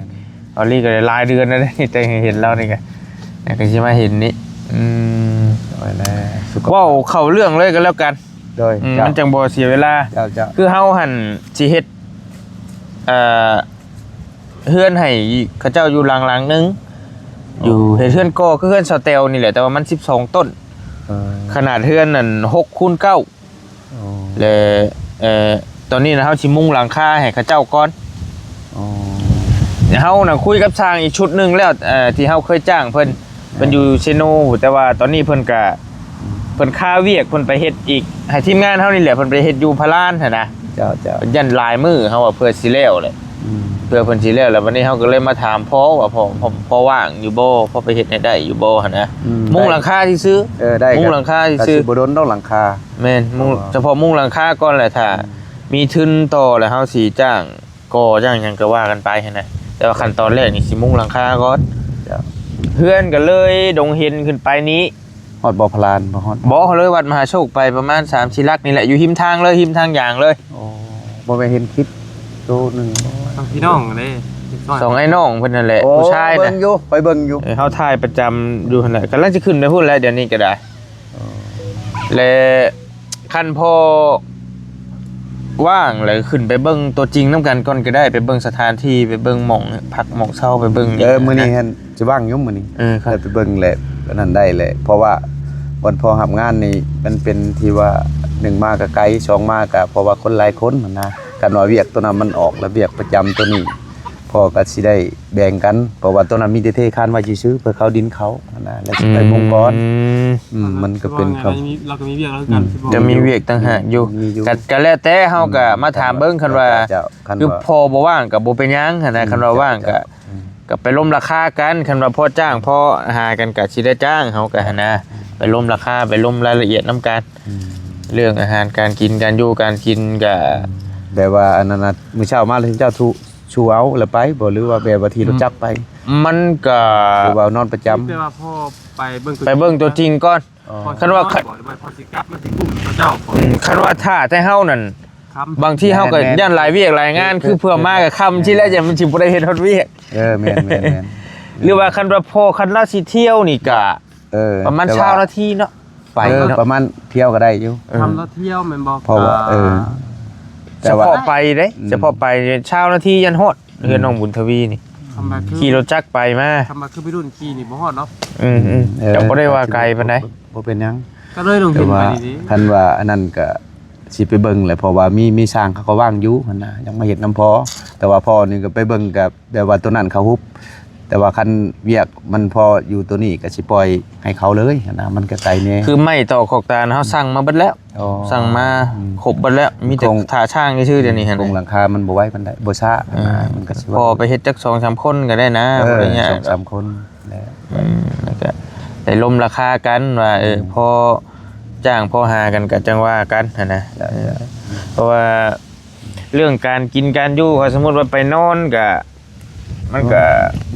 ອາລີກໍໄດ້ຫຼາຍເດືອນແລ້ວເດ້ ແຕ່ເຫັນລາວນີ້ກໍ ແລ້ວກໍຊິມາເຫັນນີ້. ອືມ ເວົ້າເຂົ້າເລື່ອງເລີຍກໍແລ້ວກັນ. ໂດຍ ອືມ ເຈົ້າ ມັນຈັ່ງບໍ່ເສຍເວລາ. ເຈົ້າ ເຈົ້າ ຄືເຮົາຫັ້ນຊິເຮັດ ເອີ ເຮືອນໃຫ້ເຂົາເຈົ້າຢູ່ຫຼັງໆໜຶ່ງ ອໍ ຢູ່ເຮັດເຮືອນກໍ່ຄືເຮືອນສາວແຕວນີ້ແຫຼະ ແຕ່ວ່າມັນສິບສອງຕົ້ນ. ເອີ ຂະໜາດເຮືອນນັ້ນຫົກຄູນເກົ້າ. ອໍ ແລະ ເອີ ຕອນນີ້ນະ ເຮົາຊິມຸງຫຼັງຄາໃຫ້ເຂົາເຈົ້າກ່ອນ. ອໍ ເຮົານະຄຸຍກັບຊ່າງອີກຊຸດໜຶ່ງແລ້ວ ເອີ ທີ່ເຮົາເຄີຍຈ້າງເພິ່ນ ເພິ່ນຢູ່ເຊໂນ ແຕ່ວ່າຕອນນີ້ເພິ່ນກະ ອືມ ເພິ່ນຄາວຽກ ເພິ່ນໄປເຮັດອີກ ໃຫ້ທີມງານເຮົານີ້ແຫຼະ ເພິ່ນໄປເຮັດຢູ່ພະລານຫັ້ນນະ. ເຈົ້າໆ ຢ້ານຫຼາຍມື້ເເຮົາວ່າເພື່ອຊິແລ້ວແຫຼະ. ອືມ ເພື່ອເພິ່ນຊິແລ້ວ ແລ້ວບັດນີ້ເຮົາກໍເລີຍມາຖາມພໍ່ວ່າ ພໍ່ ພໍ່ ພໍ່ວ່າງຢູ່ບໍ່ ພໍໄປເຮັດໃຫ້ໄດ້ຢູ່ບໍ່ຫັ້ນນະ. ອືມ ມຸງຫຼັງຄາຊື່ໆ ເອີ ໄດ້ ມຸງຫຼັງຄາຊື່ໆ ກໍຊິບໍ່ດົນດອກຫຼັງຄາ. ແມ່ນ ມຸງ ສະເພາະມຸງຫຼັງຄາກ່ອນແຫຼະ ຖ້າ ອືມ ມີທຶນຕໍ່ແລ້ວເຮົາຊິຈ້າງ ກໍ່ຈ້າງຫຍັງກໍວ່າກັນໄປຫັ້ນນະ ແຕ່ວ່າຂັ້ນຕອນແລກນີ້ຊິມຸງຫຼັງຄາກ່ອນ. ເຈົ້າ ເຮືອນກໍເລີຍດົງເຫັນຂຶ້ນໄປນີ້. ຮອດບໍ່ພະລານ? ບໍ່ຮອດ. ບໍ່ ເລີຍວັດມະຫາໂຊກໄປປະມານສາມສີ່ຫຼັກນີ້ແຫຼະ ຢູ່ຮິມທາງເລີຍ ຮິມທາງຢາງເລີຍ. ໂອ້ ບໍ່ແມ່ນເຫັນຄລິບໂຕໜຶ່ງບໍ່? ສອງພີ່ນ້ອງເດ້ ສອງອ້າຍນ້ອງເພິ່ນນັ້ນແຫຼະ ໂອ້ ຜູ້ຊາຍນະ. ເບິ່ງຢູ່ ຂ້ອຍເບິ່ງຢູ່ ເອີ ເຮົາຖ່າຍປະຈຳຢູ່ຫັ້ນແຫຼະ ກຳລັງຊິຂຶ້ນໄປພຸ້ນແຫຼະ ດຽວນີ້ກໍໄດ້. ອໍ ແລະ ຄັນພໍວ່າງແລ້ວຂຶ້ນໄປເບິ່ງຕົວຈິງນຳກັນກ່ອນກໍໄດ້ ໄປເບິ່ງສະຖານທີ່ ໄປເບິ່ງໝ່ອງພັກໝ່ອງເຊົາ ໄປເບິ່ງ. ເອີ ມື້ນີ້ຫັ້ນຊິວ່າງຢູ່ມື້ນີ້. ເອີ ໄດ້ໄປເບິ່ງແຫຼະ ອັນນັ້ນໄດ້ແຫຼະ ເພາະວ່າວັນພໍ່ຮັບງານນີ້ມັນເປັນທີ່ວ່າ ໜຶ່ງມາກໍໄກ ສອງມາກໍ ເພາະວ່າຄົນຫຼາຍຄົນຫັ້ນນະ. ຄັນວ່າວຽກຕົວນັ້ນມັນອອກ ແລ້ວວຽກປະຈຳຕົວນີ້ ພໍ່ກໍຊິໄດ້ແບ່ງກັນ ເພາະວ່າຕົວນັ້ນມີແຕ່ເທຄານໄວ້ຊື່ໆ ເພື່ອເຂົ້າດິນເຂົາຫັ້ນນະ ແລ້ວຊິໄປມຸງກ່ອນ. ອືມ ອືມ ມັນກໍເປັນຄຳ ລາວກໍມີວຽກລາວຄືກັນ ອືມ ຊິບອກ ຈະມີວຽກຕ່າງຫາກຢູ່. ມີຢູ່ ກໍ ກໍແລ້ວແຕ່ເຮົາກໍ ອືມ ມາຖາມເບິ່ງ ຄັນວ່າ ເຈົ້າ ເຈົ້າ ຄັນ ຄື ວ່າ ພໍ່ບໍ່ວ່າງກໍບໍ່ເປັນຫຍັງຫັ້ນນະ. ອືມ ຄັນວ່າວ່າງ ເຈົ້າ ກໍ ເຈົ້າ ອືມ ກໍໄປລົມລາຄາກັນ ຄັນວ່າພໍຈ້າງພໍຫາກັນກໍຊິໄດ້ຈ້າງ ເຮົາກໍຫັ້ນນະ. ອືມ ໄປລົມລາຄາ ໄປລົມລາຍລະອຽດນຳກັນ. ອືມ ເລື່ອງອາຫານການກິນ ການຢູ່ການກິນກໍ ອືມ ແບບວ່າອັນນັ້ນນະ ມື້ເຊົ້າມາແລ້ວເຈົ້າ ສູ່ເອົາແລ້ວໄປບໍ່ ຫຼືວ່າແບບວ່າຂີ່ລົດຈັກໄປ? ມັນກໍ ຫຼືວ່ານອນປະຈຳ? ແບບວ່າພໍໄປເບິ່ງ ໄປເບິ່ງຕົວຈິງກ່ອນ. ອໍ ຄັນວ່າ ບໍ່ ຫຼືວ່າພໍຊິກັບມາຊິກຸ້ມເຂົາເຈົ້າບໍ່? ອືມ ຄັນວ່າຖ້າແຕ່ເຮົານັ້ນ ຄ່ຳ ບາງທີເຮົາກໍ ແມ່ນໆ ຢ້ານຫຼາຍວຽກຫຼາຍງານ ຄືເພື່ອມາກໍຄ່ຳ ເອີ ຊິແລ້ວ ຢ້ານມັນຊິບໍ່ໄດ້ເຮັດຮອດວຽກ. ເອີ ແມ່ນໆໆ ຫຼືວ່າຄັນວ່າພໍ ຄັນລາວຊິທ່ຽວນີ້ກໍ ເອີ ປະມານຊາວນາທີເນາະ ໄປເນາະ ເອີ ປະມານທ່ຽວກໍໄດ້ຢູ່. ເອີ ຄັນລາວທ່ຽວແມ່ນບໍ່? ເພາະວ່າ ເອີ ສະເພາະໄປເດ້ ອືມ ສະເພາະໄປຊາວນາທີຍັນຮອດ ອືມ ເຮືອນນ້ອງບຸນທະວີນີ້ ຂີ່ລົດຈັກໄປມາ. ຄັນວ່າຄືໄປລຸ້ນຂີ່ນີ້ບໍ່ຮອດເນາະ. ອືມໆ ເອີ ກໍບໍ່ໄດ້ວ່າໄກປານໃດ ບໍ່ເປັນຫຍັງ ກໍເລີຍຕ້ອງເຫັນໄປນີ້. ຄັນວ່າອັນນັ້ນກໍຊິໄປເບິ່ງແຫຼະ ເພາະວ່າມີ ມີຊ່າງເຂົາກໍວ່າງຢູ່ຫັ້ນນະ ຢາກມາເຮັດນຳພໍ່. ແຕ່ວ່າພໍ່ນີ້ກໍໄປເບິ່ງກໍ ແບບວ່າຕົວນັ້ນເຂົາຮຸບ ແຕ່ວ່າຄັນວຽກມັນພໍຢູ່ຕົວນີ້ກໍຊິປ່ອຍໃຫ້ເຂົາເລີຍຫັ້ນນະ ມັນກໍໄກແດ່. ຄືໄມ້ຕອກຂອກຕານເຮົາສັ່ງມາເບິດແລ້ວ. ອໍ ສັ່ງມາ ອືມ ຄົບເບິດແລ້ວ ມີແຕ່ຖ້າຊ່າງຊື່ໆ ດຽວນີ້ຫັ້ນ ໂຄງຫຼັງຄາມັນບໍ່ໄວປານໃດ ບໍ່ຊ້າ ເອີ ຫັ້ນນະ ມັນກໍຊິໄວ. ພໍໄປເຮັດຈັກສອງສາມຄົນກໍໄດ້ນະ ເອີ ບໍ່ໄດ້ຍາກ ສອງສາມຄົນແຫຼະ. ອືມ ແລ້ວກໍໄດ້ລົມລາຄາກັນວ່າ ເອີ ອືມ ພໍຈ້າງພໍຫາກັນກໍຈັ່ງວ່າກັນຫັ້ນນະ. ເອີ ເພາະວ່າເລື່ອງການກິນການຢູ່ ຄັນສົມມຸດວ່າໄປນອນກໍ ມັນກ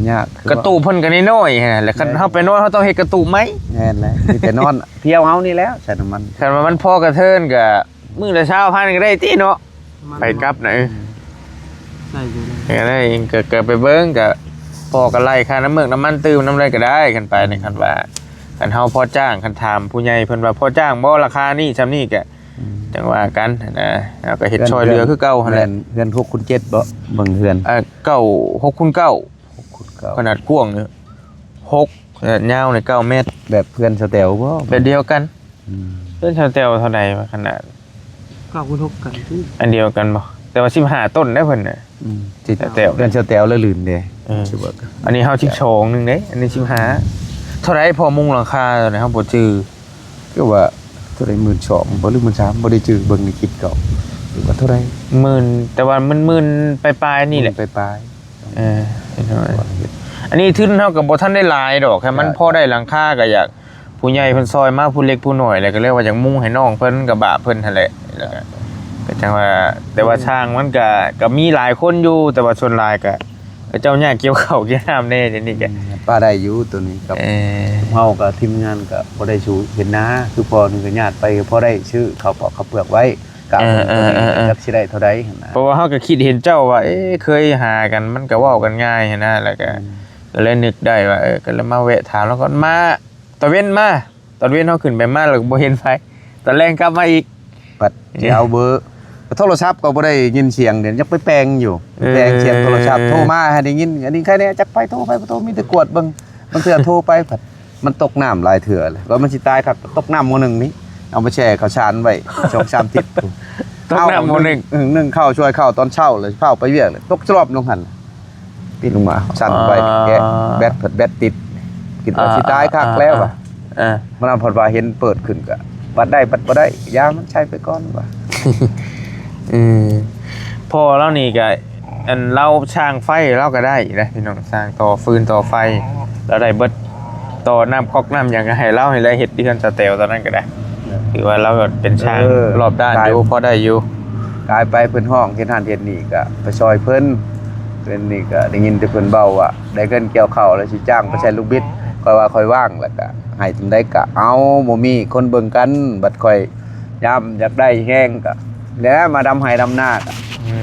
ໍຍາກ ຄື ກະຕູບເພິ່ນກໍນ້ອຍໆຫັ້ນແຫຼະ. ຄັນເຮົາໄປນອນ ເຮົາຕ້ອງເຮັດກະຕູບໃໝ່. ແມ່ນແຫຼະ ມີແຕ່ນອນພຽວເຮົານີ້ແຫຼະ ໃສ່ນ້ຳມັນ. ຄັນວ່າມັນພໍກະເທີນກໍມື້ລະຊາວພັນກໍໄດ້ຕິເນາະ ໄປກັບນະ. ເອີ ໃສ່ຢູ່ ກໍໄດ້ ກໍ ກໍໄປເບິ່ງ ກໍພໍກໍໄລ່ຄ່ານ້ຳເມືອກນ້ຳມັນຕື່ມນຳໄດ້ກໍໄດ້ ຄັນໄປນີ້. ອືມ ຄັນວ່າ ຄັນເຮົາພໍຈ້າງ ຄັນຖາມຜູ້ໃຫຍ່ເພິ່ນວ່າພໍຈ້າງບໍ່ ລາຄານີ້ ຊ່ຳນີ້ກໍ ອືມ ຈັ່ງວ່າກັນຫັ້ນນະ. ເຮົາກໍເຮັດຊ່ອຍເຫຼືອຄືເກົ່າຫັ້ນແຫຼະ. ເຮືອນຫົກຄູນເຈັດບໍ່? ເບິ່ງເຮືອນ ເອີ ເກົ້າ ຫົກຄູນເກົ້າ ຫົກຄູນເກົ້າ ຂະໜາດກວ້າງຫົກ ຂະໜາດຍາວນີ້ເກົ້າແມັດ. ແບບເຮືອນສະແຕວບໍ່? ແບບດຽວກັນ. ອືມ ເຮືອນສະແຕວເທົ່າໃດວະ ຂະໜາດ? ເກົ້າຄູນຫົກກັນຕິ. ອັນດຽວກັນບໍ່? ແຕ່ວ່າສິບຫ້າຕົ້ນໄດ໋ເພິ່ນນະ. ອືມ ສະແຕວ ເຮືອນສະແຕວລະລື່ນເດ້. ເອີ ອັນນີ້ເຮົາສິບສອງໜຶ່ງເດ້ ອັນນີ້ສິບຫ້າ. ເທົ່າໃດພໍມຸງຫຼັງຄາຕົວນີ້ ເຮົາບໍ່ຈື່. ຄືວ່າເທົ່າໃດ ໝື່ນສອງບໍ່ ຫຼື ໝື່ນສາມ ບໍ່ໄດ້ຈື່ ເບິ່ງໃນຄລິບເກົ່າ. ຄືວ່າເທົ່າໃດ ໝື່ນ ແຕ່ວ່າມັນໝື່ນປາຍໆນີ້ແຫຼະ ໝື່ນປາຍໆ. ເອີ ອັນນີ້ທຶນເຮົາກໍບໍ່ທັນໄດ້ຫຼາຍດອກ ໃຫ້ມັນພໍໄດ້ຫຼັງຄາ ກໍຢາກຜູ້ໃຫຍ່ເພິ່ນຊ່ອຍມາ ຜູ້ເລັກຜູ້ນ້ອຍ ແລ້ວກໍເລີຍວ່າຢາກມຸງໃຫ້ນ້ອງເພິ່ນ ກໍບາບເພິ່ນຫັ້ນແຫຼະ. ແລ້ວກໍ ກໍຈັ່ງວ່າ ແຕ່ວ່າຊ່າງມັນກໍ ກໍມີຫຼາຍຄົນຢູ່ ແຕ່ວ່າສ່ວນຫຼາຍກໍ ເຂົາເຈົ້າຍາກກ່ຽວເຂົ້າກ່ຽວນ້ຳແດ່ ດຽວນີ້ກໍ ອືມ ປາໄດ້ຢູ່ໂຕນີ້ກັບ ເອີ ເຮົາກັບທີມງານກໍບໍ່ໄດ້ສູ້ເຮັດນາ ຄືພໍ່ນີ້ກໍຍາດໄປພໍໄດ້ຊື້ເຂົ້າປອກເຂົ້າເປືອກໄວ້ ກະ ເອີ ເອີ ເອີ ຈັກຊິໄດ້ເທົ່າໃດຫັ້ນນະ. ເພາະວ່າເຮົາກໍຄິດເຫັນເຈົ້າວ່າ ເອີ ເຄີຍຫາກັນ ມັນກໍເວົ້າກັນງ່າຍຫັ້ນນະ ແລ້ວກໍ ອືມ ກໍເລີຍນຶກໄດ້ວ່າ ເອີ ກໍເລີຍມາແວະຖາມລາວກ່ອນ ມາ ຕາເວັນມາ ຕອນເວັນເຮົາຂຶ້ນໄປມາແລ້ວບໍ່ເຫັນໃຜ ຕອນແລງກັບມາອີກ ບັດຊິເອົາເບີ ໂທລະສັບກໍບໍ່ໄດ້ຍິນສຽງເດ ຍັງໄປແປງຢູ່ ເອີ ແປງສຽງໂທລະສັບ ໂທມາໃຫ້ໄດ້ຍິນ ອັນນີ້ໃຄແດ່ ຈັກໃຜໂທໃຜບໍ່ໂທ ມີແຕ່ກວດເບິ່ງ ບາງເທື່ອໂທໄປພັດມັນຕົກນ້ຳຫຼາຍເທື່ອແລ້ວ ວ່າມັນຊິຕາຍຄັກ ຕົກນ້ຳໝໍ້ໜຶ່ງນີ້ ເອົາມາແຊ່ເຂົ້າສານໄວ້ສອງສາມທິດ ຕົກນ້ຳໝໍ້ໜຶ່ງ ເອີ ໜຶ່ງເຂົ້າ ຊ່ວຍເຂົ້າຕອນເຊົ້າ ແລ້ວຟ້າວໄປວຽກ ແລ້ວຕົກສະຫຼອບລົງຫັ້ນ ປິດລົງມາ ສັ່ນໄປ ອ່າ ແກະແບັດ ແບັດຕິດ ຄິດວ່າ ອ່າ ຊິຕາຍຄັກແລ້ວວ່າ ອ່າ ມື້ນັ້ນເພິ່ນວ່າເຫັນເປີດຂຶ້ນກໍບັດໄດ້ບັດບໍ່ໄດ້ ຢ່າມັນໃຊ້ໄປກ່ອນວ່າ ອືມ ພໍ່ລາວນີ້ກໍ ອັນລາວຊ່າງໄຟລາວກໍໄດ້ເດ້ພີ່ນ້ອງ ຊ່າງຕໍ່ຟືນຕໍ່ໄຟລາວໄດ້ເບິດ ຕໍ່ນ້ຳກັອກນ້ຳຫຍັງກໍໃຫ້ລາວນີ້ແຫຼະ ເຮັດເຮືອນສະແຕວຕອນນັ້ນກໍໄດ້ ຖືວ່າລາວກໍເປັນຊ່າງ ເອີ ລອບດ້ານຢູ່ ກາຍ ພໍໄດ້ຢູ່ ກາຍໄປເພິ່ນຮ້ອງເຮັດຫັ້ນເຮັດນີ້ກໍໄປຊ່ອຍເພິ່ນ ເງິນນີ້ກໍໄດ້ຍິນແຕ່ເພິ່ນເວົ້າວ່າ ໄດ້ເງິນກ່ຽວເຂົ້າແລ້ວຊິຈ້າງໄປໃສ່ລູກບິດ. ຂ້ອຍວ່າຂ້ອຍວ່າງ ແລ້ວກໍໃຫ້ສ່ຳໃດກໍເອົາ, ບໍ່ມີຄົນເບິ່ງກັນ. ບັດຂ້ອຍຍາມຢາກໄດ້ແຮງກໍແລ້ວມາດຳໄຮ່ດຳນາກໍ ອື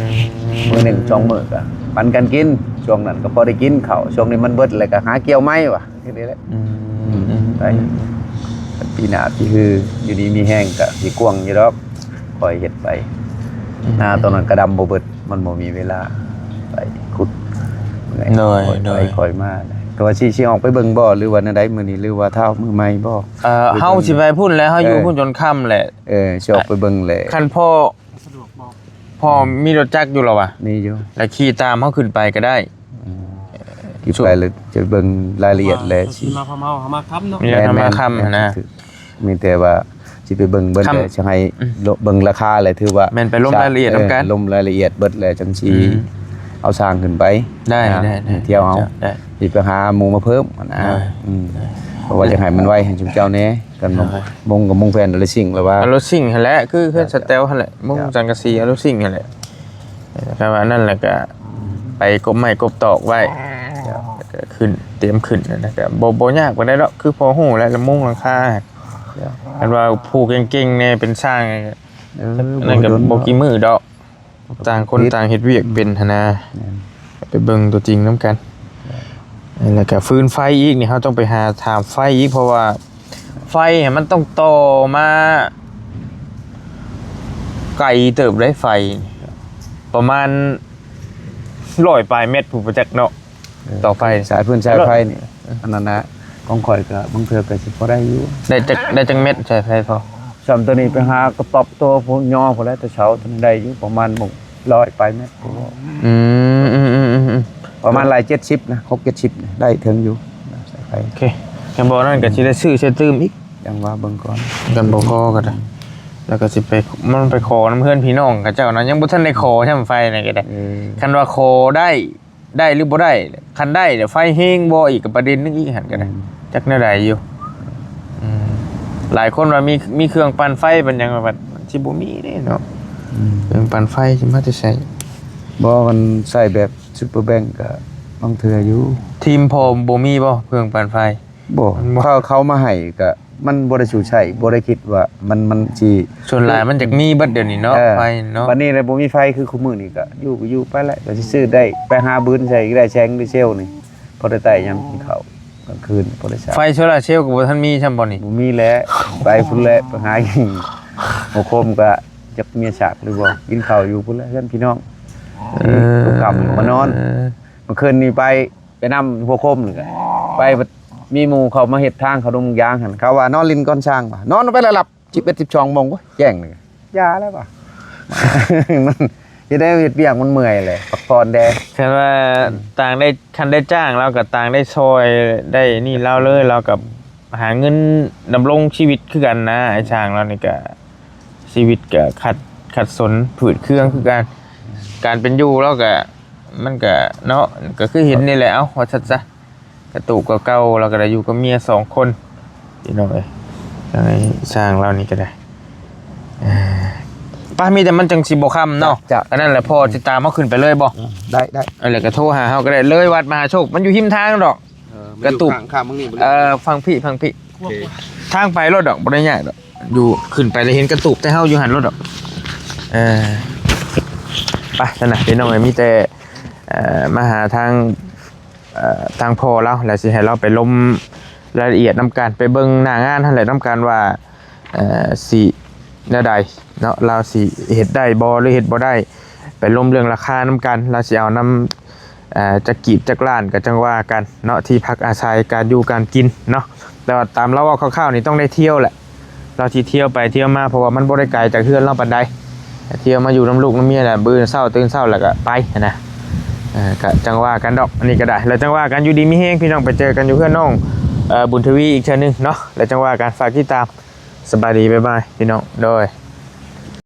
ມ ມື້ໜຶ່ງສອງມື້ກໍປັນກັນກິນ. ຊ່ວງນັ້ນກໍພໍໄດ້ກິນເຂົ້າ, ຊ່ວງນີ້ມັນເບິດແລ້ວກໍຫາກ່ຽວໃໝ່ວ່າ. ເຮັດໄດ້ແຫຼະ ອືມ ອືມ ໄປ ອືມ ປີໜ້າປີຮື ຢູ່ດີມີແຮງກະຊິກວ້າງຢູ່ດອກ ຄ່ອຍເຮັດໄປ ອືມ ນາຕອນນັ້ນກະດຳບໍ່ເບິດ ມັນບໍ່ມີເວລາໄປຂຸດ ໂດຍ ຄ່ອຍໄປ ໂດຍ ຄ່ອຍມາ. ແຕ່ວ່າຊິ ຊິອອກໄປເບິ່ງບໍ່ ຫຼືວ່າແນວໃດມື້ນີ້ ຫຼືວ່າທ້າວມື້ໃໝ່ບໍ່? ເອີ ເຮົາຊິໄປພຸ້ນແຫຼະ ເຮົາຢູ່ ເອີ ພຸ້ນຈົນຄ່ຳແຫຼະ ເອີ ຊິອອກໄປເບິ່ງແຫຼະ ຄັນພໍ ສະດວກບໍ່? ພໍ່ມີລົດຈັກຢູ່ແລ້ວຫວາ? ມີຢູ່ ແລ້ວຂີ່ຕາມເຮົາຂຶ້ນໄປກໍໄດ້ ອືມ ເອີ ຂີ່ໄປແລ້ວຈະເບິ່ງລາຍລະອຽດແຫຼະ ວ່າຊິມາພ້ອມເຮົາ ເຮົາມາຄ່ຳເນາະ ແມ່ນ ເຮົາມາຄ່ຳ ແມ່ນ ຫັ້ນນະ ຖືກ ມີແຕ່ວ່າຊິໄປເບິ່ງເບິດ ຄ່ຳ ແລ້ວຊິໃຫ້ ອືມ ເບິ່ງລາຄາແຫຼະ ຖືວ່າ ແມ່ນ ໄປລົມລາຍລະອຽດນຳກັນ ເອີ ລົມລາຍລະອຽດເບິດແລ້ວຈັ່ງຊິ ອືມ ເອົາຊ່າງຂຶ້ນໄປ ໄດ້ ນະ ໄດ້ ໄດ້ ທ່ຽວເອົາ ໄດ້ ຊິໄປຫາໝູ່ມາເພີ່ມຫັ້ນນະ ເອີ ອືມ ເພາະວ່າຢາກໃຫ້ມັນໄວໃຫ້ຊຸມເຈົ້າແດ່. ກັນ ໂດຍ ມຸງກໍມຸງແຜ່ນລະຊິງລະວ່າ ລະຊິງຫັ້ນແຫຼະ ຄືເຮືອນສະແຕວຫັ້ນແຫຼະ ມຸງ ເຈົ້າ ສັງກະສີລະຊິງຫັ້ນແຫຼະ. ຄັນວ່ານັ້ນແລ້ວກໍໄປກົບໄມ້ກົບຕອກໄວ້ ເຈົ້າ ແລ້ວກໍຂຶ້ນ ຕຽມຂຶ້ນ ແລ້ວກໍບໍ່ ບໍ່ຍາກປານໃດດອກ ຄືພໍຮູ້ແຫຼະ ລະມຸງຫຼັງຄາ. ເຈົ້າ ຄັນວ່າຜູ້ເກັ່ງໆແດ່ເປັນຊ່າງ ເອີ ນັ້ນກໍບໍ່ ບໍ່ດົນດອກ ບໍ່ກີ່ມື້ດອກ. ຕ່າງຄົນຕ່າງເຮັດວຽກເປັນຫັ້ນນະ ແມ່ນ ໄປເບິ່ງຕົວຈິງນຳກັນ. ແລ້ວກໍຟືນໄຟອີກນີ້ ເຮົາຕ້ອງໄປຫາຖາມໄຟອີກ ເພາະວ່າໄຟມັນຕ້ອງຕໍ່ມາໄກເຕີບໄດ໋ ໄຟປະມານຮ້ອຍປາຍແມັດພຸ້ນ ບໍ່ຈັກເນາະ. ເອີ ຕໍ່ໄຟ ສາຍຟືນສາຍໄຟນີ້ ອັນນັ້ນນະ ຂອງຂ້ອຍກໍບາງເທື່ອກໍຊິພໍໄດ້ຢູ່. ໄດ້ຈັກ ໄດ້ຈັກແມັດສາຍໄຟພໍ? ຊ່ຳໂຕນີ້ໄປຫາກະຕອບໂຕພຸ້ນຍໍພຸ້ນແຫຼະ ແຕ່ເຊົ້າໂຕນີ້ໄດ້ຢູ່ປະມານໝົງຮ້ອຍປາຍແມັດ. ອືມ ອືມ ປະມານຫຼາຍເຈັດສິບນະ ຫົກເຈັດສິບນະ ໄດ້ເຖິງຢູ່ສາຍໄຟ. ໂອເຄ ຄັນບໍ່ນັ້ນກໍຊິໄດ້ຊື້ໃສ່ຕື່ມອີກ ຍັງວ່າເບິ່ງກ່ອນ ຄັນບໍ່ພໍກໍໄດ້ ແລ້ວກໍຊິໄປ ມັນໄປຂໍນຳເຮືອນພີ່ນ້ອງເຂົາເຈົ້ານະ ຍັງບໍ່ທັນໄດ້ຂໍຊ້ຳໄຟນີ້ກໍໄດ້. ເອີ ຄັນວ່າຂໍໄດ້ ໄດ້ຫຼືບໍ່ໄດ້ ຄັນໄດ້ແລ້ວໄຟແຮງບໍ່ອີກກໍປະເດັນໜຶ່ງອີກຫັ້ນກໍໄດ້ ອືມ ຈັກແນວໃດຢູ່. ອືມ ຫຼາຍຄົນວ່າມີ ມີເຄື່ອງປັ່ນໄຟປັນຫຍັງ ວ່າມັນຊິບໍ່ມີເດ້ເນາະ. ອືມ ເຄື່ອງປັ່ນໄຟຊິມາແຕ່ໃສ? ບໍ່ ມັນໃຊ້ແບບຊຸບເປີແບັງກໍບາງເທື່ອຢູ່. ທີມພໍ່ບໍ່ມີບໍ່ເຄື່ອງປັ່ນໄຟ? ບໍ່ ມັນບໍ່ ເຂົາ ເຂົາມາໃຫ້ກໍ ມັນບໍ່ໄດ້ສູ່ໃຊ້ ບໍ່ໄດ້ຄິດວ່າມັນ ມັນຊິ ສ່ວນຫຼາຍມັນຈະມີເບິດດຽວນີ້ເນາະ ເອີ ໄຟເນາະ. ບັດນີ້ລະບໍ່ມີໄຟຄືຄູ່ມື້ນີ້ ກໍຢູ່ ກໍຢູ່ໄປແຫຼະ ກໍຊິຊື້ໄດ້ ໄປຫາບືນໃສ່ກໍໄດ້ ແສງດີເຊວນີ້ ພໍໄດ້ໄຕ້ຍາມກິນເຂົ້າກາງຄືນ ພໍໄດ້ໃຊ້. ໄຟໂຊລາເຊວກໍບໍ່ທັນມີຊ້ຳບໍ່ນີ້? ບໍ່ມີແຫຼະ ໄປພຸ້ນແຫຼະ ໄປຫາກິນຫົວໂຄມ ກໍຈັກເມຍສາກຫຼືບໍ່ ກິນເຂົ້າຢູ່ພຸ້ນແຫຼະ ເຮືອນພີ່ນ້ອງ. ເອີ ຄ່ຳມານອນ ເມື່ອຄືນນີ້ໄປ ໄປນຳຫົວໂຄມນີ້ກໍໄປ ບັດມີໝູ່ເຂົາມາເຮັດທາງເຂົາດົງຢາງຫັ້ນ ເຂົາວ່ານອນຫຼິ້ນກ່ອນຊ່າງວ່າ ນອນໄປແລ້ວຫຼັບ ສິບເອັດ ສິບສອງໂມງ ໂອ້ຍ ແຈ້ງນີ້ ຢ່າແລ້ວວ່າ ມັນເຮັດໃຫ້ເຮັດວຽກມັນເມື່ອຍແຫຼະ ພັກຜ່ອນແດ່. ຄັນວ່າ ອືມ ຕ່າງໄດ້ ຄັນໄດ້ຈ້າງລາວກໍຕ່າງໄດ້ຊ່ອຍໄດ້ນີ້ລາວເລີຍ ລາວກໍຫາເງິນດຳລົງຊີວິດຄືກັນນະ ອ້າຍຊ່າງລາວນີ້ກໍ ຊີວິດກໍຂັດ ຂັດສົນຝືດເຄືອງຄືກັນ ການເປັນຢູ່ລາວກໍ ມັນກະເນາະ ກະຄືເຫັນນີ້ແຫຼະ ເອົ້າ ວ່າຊັ້ນຊະ ກະຕູບເກົ່າໆ ລາວກະໄດ້ຢູ່ກັບເມຍສອງຄົນ ພີ່ນ້ອງເອີຍ ທາງອ້າຍຊ່າງລາວນີ້ກະໄດ້ ເອີ ປະ ມີແຕ່ມັນຈັ່ງຊິບໍ່ຄ່ຳເນາະ ເຈົ້າ ອັນນັ້ນແຫຼະ ພໍ່ຊິຕາມເຮົາຂຶ້ນໄປເລີຍບໍ່? ເອີ ໄດ້ ໄດ້ ເອີ ແລ້ວກະໂທຫາເຮົາກະໄດ້ ເລີຍວັດມະຫາໂຊກ ມັນຢູ່ຮິມທາງດອກ ເອີ ມັນຢູ່ຂ້າງໆ ເບິ່ງນີ້ ເອີ ຝັ່ງພີ້ ຝັ່ງພີ້ ໂອເຄ ທາງໄປໂລດດອກ ບໍ່ໄດ້ຍາກດອກ ຢູ່ຂຶ້ນໄປແລ້ວເຫັນກະຕູບແຕ່ເຮົາຢູ່ຫັ້ນໂລດດອກ ເອີ ໄປຊັ້ນນະ ພີ່ນ້ອງເອີຍ ມີແຕ່ ເອີ ມາຫາທາງ ເອີ ທາງພໍ່ລາວ ແລ້ວຊິໃຫ້ລາວໄປລົມລາຍລະອຽດນຳກັນ ໄປເບິ່ງໜ້າງານຫັ້ນແຫຼະນຳກັນວ່າ ເອີ ຊິແນວໃດເນາະ ລາວຊິເຮັດໄດ້ບໍ່ ຫຼືເຮັດບໍ່ໄດ້ ໄປລົມເລື່ອງລາຄານຳກັນ ລາວຊິເອົານຳ ເອີ ຈັກກີບຈັກລ້ານກໍຈັ່ງວ່າກັນເນາະ ທີ່ພັກອາໄສ ການຢູ່ການກິນເນາະ ແຕ່ວ່າຕາມລາວເວົ້າຄ່າວໆນີ້ຕ້ອງໄດ້ທ່ຽວແຫຼະ ລາວຊິທ່ຽວໄປທ່ຽວມາ ເພາະວ່າມັນບໍ່ໄດ້ໄກຈາກເຮືອນລາວປານໃດ ທ່ຽວມາຢູ່ນຳລູກນຳເມຍແຫຼະ ມື້ເຊົ້າຕື່ນເຊົ້າແລ້ວກໍໄປຫັ້ນນະ ເອີ ກໍຈັ່ງວ່າກັນດອກ ອັນນີ້ກໍໄດ້ ແລ້ວຈັ່ງວ່າກັນ ຢູ່ດີມີແຮງ ພີ່ນ້ອງ ໄປເຈີກັນຢູ່ເຮືອນນ້ອງ ເອີ ບຸນທະວີອີກເທື່ອໜຶ່ງເນາະ ແລ້ວຈັ່ງວ່າກັນ ຝາກຕິດຕາມ ສະບາຍດີ ບາຍບາຍ ພີ່ນ້ອງ ໂດຍ.